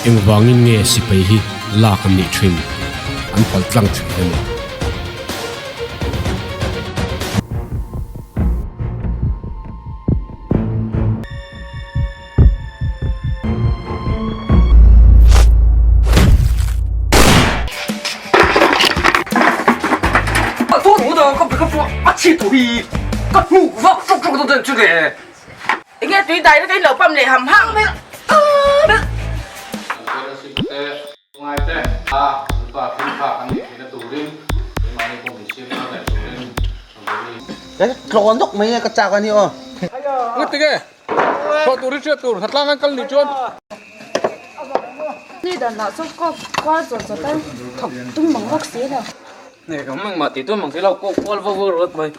Engvangin nge sipai hi lak an nih thin? An paltlang thin a ni. Enge tui dai na ka in lo pam leh ham ham mai Tlawn dawk mai ka chak a ni aw. Thawh tur hi hriat tur hna tlang an kal nih chuan. Ni dan ah chuan kawk kual zawt zawt a thawk tum mang bawk si lo. Nge ka mang mah tih tum ang si lo kawk kual vak vak rawt mai.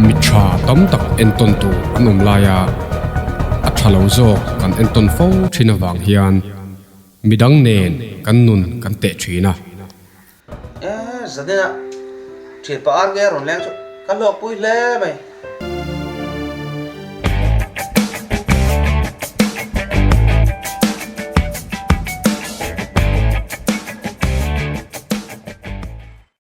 Mi tha tam tak entawn tur an awm lai a, a tha lo zawk kan entawn fo thin avang hian midang nen kan nun kan teh thin a. E, Zanina, thianpa ar nge a rawn leng chu ka hlawkpui hle mai.